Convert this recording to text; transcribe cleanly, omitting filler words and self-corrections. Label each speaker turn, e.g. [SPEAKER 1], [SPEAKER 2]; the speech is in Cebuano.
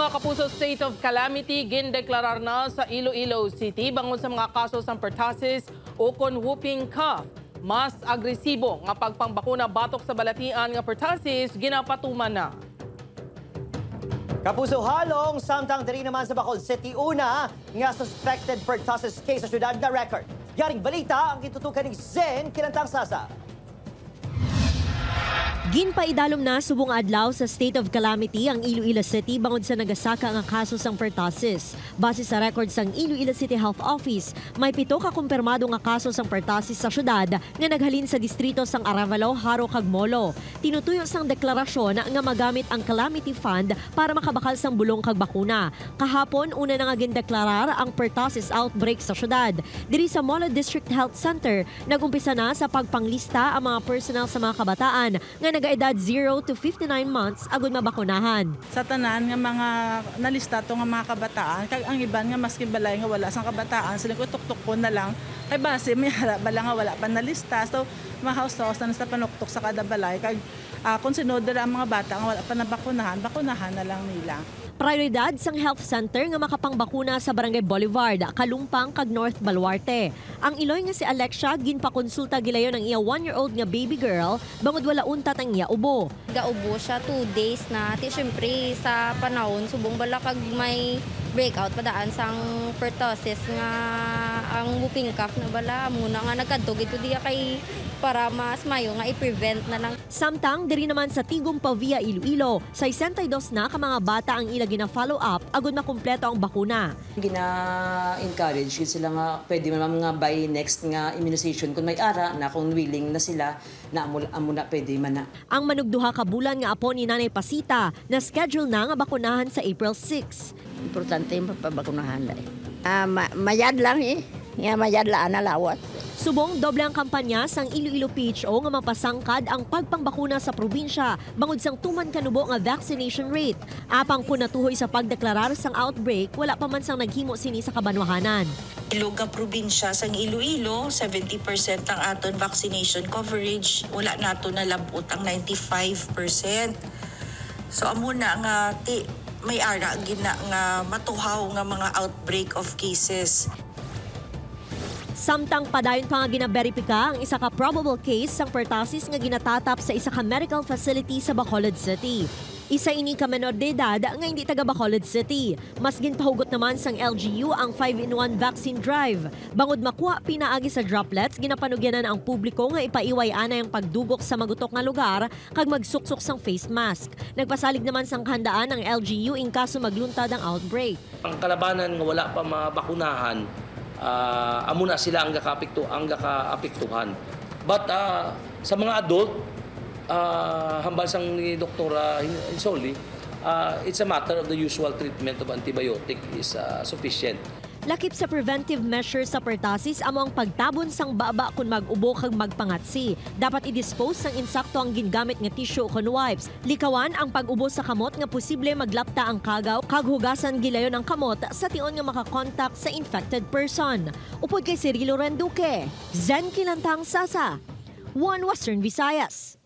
[SPEAKER 1] Mga kapuso, state of calamity gindeklarar na sa Iloilo City bangod sa mga kaso sa pertussis o kon whooping cough. Mas agresibo nga pagpangbakuna batok sa balatian nga pertussis ginapatuman na.
[SPEAKER 2] Kapuso, halong, samtang diri naman sa Bacolod City, una nga suspected pertussis case sa syudad na record. Yaring balita ang gitutukan ni Zen Kilantang Sasa.
[SPEAKER 3] Ginpaidalom na subong adlaw sa state of calamity ang Iloilo City bangod sa nagasaka nga kaso sang pertussis. Base sa record sang Iloilo City Health Office, may 7 ka kumpirmado nga kaso sang pertussis sa syudad nga naghalin sa distrito sang Arevalo, Jaro kag Molo. Tinutuyo sang deklarasyon nga magamit ang Calamity Fund para makabakal sang bulong kag bakuna. Kahapon, una na nga gindeklarar ang pertussis outbreak sa syudad. Diri sa Molo District Health Center, nagumpisa na sa pagpanglista ang mga personnel sa mga kabataan nga nagaedad 0 to 59 months agud mabakunahan.
[SPEAKER 4] Sa tanan nga mga nalista to nga mga kabataan, kag ang iban nga maski balay nga wala sang kabataan, sila ko tuktok ko na lang kay base may bala nga wala pa nalista. So ma-house house na sa panuktok sa kada balay, kag kung sinod ang mga bata nga wala pa nabakunahan, bakunahan na lang nila.
[SPEAKER 3] Prioridad sang health center nga makapangbakuna sa Barangay Boulevard, Kalumpang kag North Baluarte. Ang iloy nga si Alexia ginpakonsulta gilayon ang iya 1-year-old nga baby girl bangod wala untat ang iya ubo.
[SPEAKER 5] Gaubo siya 2 days na. Ti syempre sa panahon subong bala kag may breakout padaan sang pertussis nga ang whooping cough na bala muna nga nagkadto gid diya kay para mas mayo nga i-prevent na lang.
[SPEAKER 3] Samtang diri naman sa Tigum Pavia, Iloilo, 62 na ka mga bata ang ila gina-follow up agud makumpleto ang bakuna.
[SPEAKER 6] Gina-encourage yun sila nga pwede man nga by next nga immunization kung may ara na, kung willing na sila na amo, amo na pwede man na.
[SPEAKER 3] Ang manugduha ka bulan nga apo ni Nanay Pasita na schedule na nga bakunahan sa April 6.
[SPEAKER 7] Importante yung papabakunahan na eh. Mayad lang eh. Nga mayad laan na lawat.
[SPEAKER 3] Subong doble ang kampanya sang Iloilo PHO nga mapasangkad ang pagpangbakuna sa probinsya bangod sang tuman kanubo nga vaccination rate. Apang kun natuhoy sa pagdeklarar sang outbreak, wala pa man sang naghimo sini sa kabanwahanan.
[SPEAKER 8] Bilog nga probinsya sang Iloilo, 70% ang aton vaccination coverage, wala nato nalabot ang 95%. So amo na nga ti may ara gina nga matuhaw nga mga outbreak of cases.
[SPEAKER 3] Samtang padayon pa nga ginaberipika ang isa ka probable case sang pertussis nga ginatatap sa isa ka medical facility sa Bacolod City. Isa ini ka menor de edad nga hindi taga Bacolod City. Mas ginpahugot naman sang LGU ang 5-in-1 vaccine drive. Bangod makuha pinaagi sa droplets, ginapanugyanan ang publiko nga ipaiway anay ang pagdugok sa magutok nga lugar kag magsuksok sang face mask. Nagpasalig naman sang kahandaan ang LGU in kaso magluntad ang outbreak.
[SPEAKER 9] Ang kalabanan nga wala pa mabakunahan, amo na sila ang gakaapekto, ang gakaapektuhan. But sa mga adult, hambal sang ni Dr. Insoli, it's a matter of the usual treatment of antibiotic is sufficient.
[SPEAKER 3] Lakip sa preventive measures sa pertussis amo ang pagtabon sang baba kung mag-ubo kag magpangatsi. Dapat i-dispose sang insakto ang gingamit nga tissue kon wipes. Likawan ang pag-ubo sa kamot nga posible maglapta ang kagaw kag hugasan gilayon ang kamot sa tion nga makakontak sa infected person. Upod kay Cirilo Renduque, Zen Kilantang Sasa, One Western Visayas.